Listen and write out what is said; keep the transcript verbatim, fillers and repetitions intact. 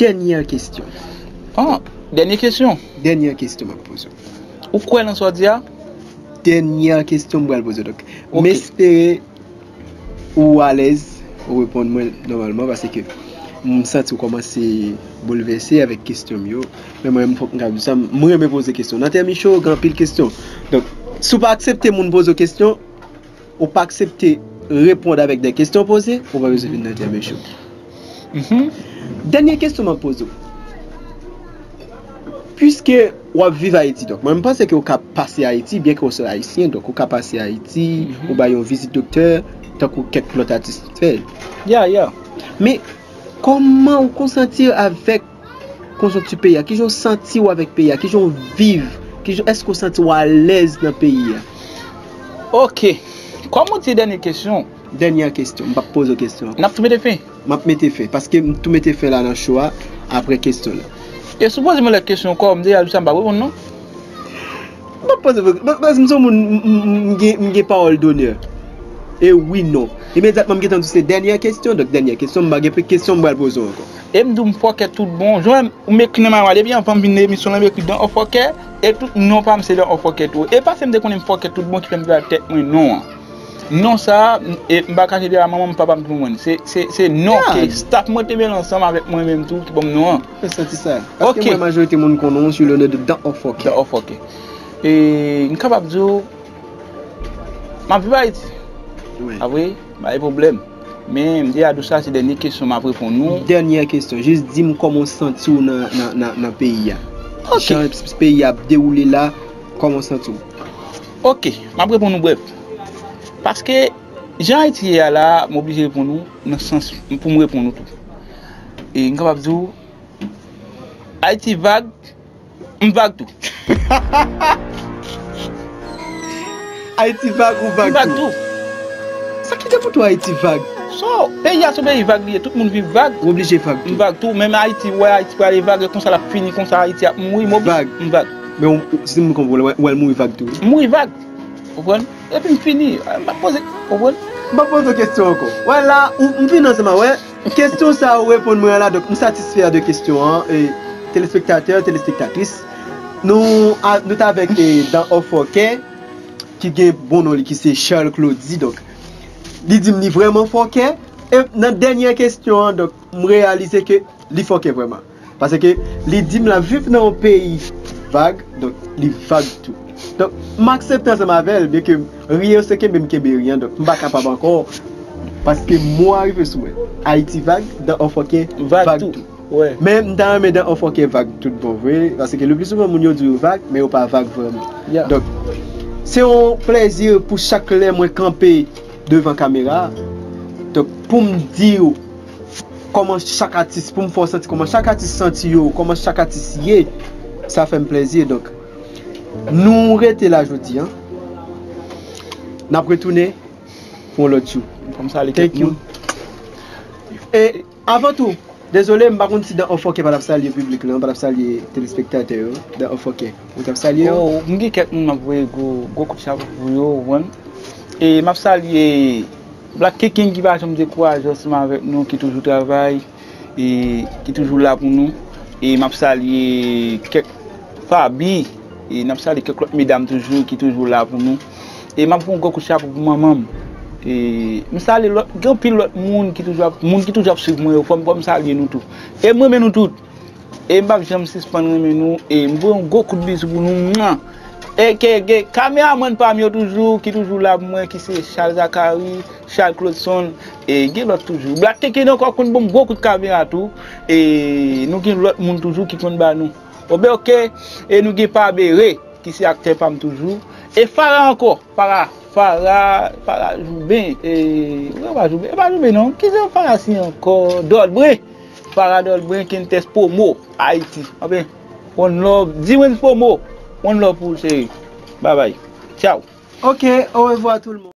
Dènyè kesyon. Ah, dènyè kesyon. Dènyè kesyon m ap poze w. Ou kwè nan sa w di a? Dènyè kesyon m pral poze w. Donk, Ok. M espere ou alèz, ou reponn mwen nòmalman, paske m santi w kòmanse boulvèse avèk kesyon m yo. Men mwen, m fòk m ka di sa, m renmen poze kesyon. Nan Tèmi Show, gen anpil kesyon. Donk, si w pa aksepte moun poze w kesyon, ou pa aksepte reponn avèk de kesyon poze, ou pa bezwen vin nan Tèmi Show. Mhm. Dènyè kesyon m ap poze w. Piske w ap viv Ayiti, donk, mwen, m panse ke w ka pase Ayiti, byen ke w se Ayisyen, donk, ou ka pase Ayiti, Mhm. ou bay yon vizit doktè, tankou kèk lòt atis fè. Ya, ya. Men, kòman w konsanti avèk konjonkti peyi a? Kijan w santi w avèk peyi a? Kijan w viv? Kijan, èske w santi w alèz nan peyi a? Ok. Kòm ou di dènyè kesyon, Dènyè kesyon, m p ap poze w kesyon ankò. N ap tou mete fen. M ap mete fen, paske m tou mete fen la nan show a, apre kesyon la. E si w poze mwen lòt kesyon ankò, m deja di sa m p ap reponn non. M ap poze, paske m se yon moun, m- m- m gen- m gen pawòl donè. E wi, non. Imedyatman, m gentan di w se dènyè kesyon, donk dènyè kesyon, m pa gen plis kesyon m pral poze w ankò. E m di w m fòkè tout bon. Jan ou m ekri nan mwa, depi anvan m vin nan emisyon lan, m ekri dan an fòkè. E tout non pa m se dan an fòkè tou. E pa se m te konnen m fòkè tout bon ki fè m di a tèt mwen non an. Non sa, m- e m pa kache de a manman m, papa m ki ban mwen. Se, se, se non Ya. Ke staff mwen te mele ansanm avèk mwen menm tou ki ban m non an. Mwen santi sa. Paske Ok. Mwen, majorite moun konnen w sou le non de dan an fòkè. Dan an fòkè. E m kapab di w, m ap viv Ayiti. Wi. A vre, pa gen pwoblèm. Men m deja di w sa, se dènyè kesyon m ap reponn ou. Dènyè kesyon, jis di m kòman w santi w nan, nan, nan, nan peyi a. Ok. Jan peyi a ap dewoule la, kòman w santi w? Ok, m ap reponn ou brèf. Paske jan Ayiti ye a la, m oblije reponn ou nan sans pou m reponn ou tou. E m kapab di w, Ayiti vag, m vag tou. Ayiti vag ou vag M vag tou? Tou. Sa ki te pou tou Ayiti vag? So, peyi a se peyi vag li ye, tout moun viv vag. Ou oblije vag M tou. Vag tou, menm Ayiti, wè Ayiti prale vag, e konsa l ap fini, konsa Ayiti ap mouri, m oblije Vag. M vag. Men ou- si m konprann, wè, wè l mouri vag tou. M mouri vag. Konprann? Epi m fini. M pa poze, konprann? M pa poze w kesyon ankò. Wè la, ou- m fin ansanm, wè. Kesyon sa ou reponn mwen la, donk m satisfè de kesyon an. E, telespektatè, telespektatris, nou, a, nou t avèk e, dan an fòkè, ki gen bon non li, ki se Charles Claudy, donk, li di m li vrèman fòkè. E nan dènyè kesyon an, donk, m reyalize ke li fòkè vrèman. Paske li di m l ap viv nan yon peyi vag, donk, li vag tou. Donk, m aksepte ansanm avè l, byen ke ri yo se kenbe m kenbe ri an, donk, m pa kapab ankò. Paske mo a rive sou mwen. Ayiti vag, dan an fòkè Vag vag tou. tou. Wè. Men m ta renmen dan an fòkè vag tout bon vre, paske le pli souvan moun yo di yo vag, men yo pa vag vrèman. Ya. Donk, se yon plèzi pou chak lè mwen kanpe devan kamera. Donk, pou m di yo kòman chak atis, pou m fè w santi kòman chak atis santi yo, kòman chak atis ye, sa fè m plèzi. Donk, nou rete la jodi an. N ap retounen pou yon lòt jou. Fò m salye kèk Thank you. Moun. E avan tou, dezole, m pa konn si dan an fòkè pa t ap salye piblik lan, pa t ap salye telespektatè yo, dan an fòkè. Ou t ap salye yo? Oh, m gen kèk moun m ap voye gwo, gwo kout chapo pou yo, ou konprann? E m ap salye Black King ki pa janm dekouraje ansanm avèk nou, ki toujou travay, e ki toujou la pou nou. E m ap salye kèk Fabi, e n ap salye kèk lòt medam toujou ki toujou la pou nou. E m ap fè yon gwo kout chapo pou manman m. E m salye lòt, gen anpil lòt moun ki toujou ap, moun ki toujou ap swiv mwen yo, fò m, fò m salye nou tou. E m renmen nou tout. E m p ap janm sispann renmen nou. E m voye yon gwo kout bizou pou nou. Mwa! E ke gen kameramann pa m yo toujou, ki toujou la pou mwen, ki se Charles Zacharie, Charles Claudson, e gen lòt toujou. Black Keke ankò konn ban m gwo kout kamera tou. E nou gen lòt moun toujou ki konn ba nou. Obe oke, e nou gen Pa Bere, ki se aktè pa m toujou. E Fara ankò, Fara, Fara, Fara Jouben, e, ou wè pa Jouben, e pa Jouben non, ki se Fara si ankò, Dòlbren, Fara Dòlbren, Kentes Promo, Ayiti. Anben, one love, Diwens Promo, one love pou ou cheri. Bye bye. Ciao. Ok, orevwa tout le monde.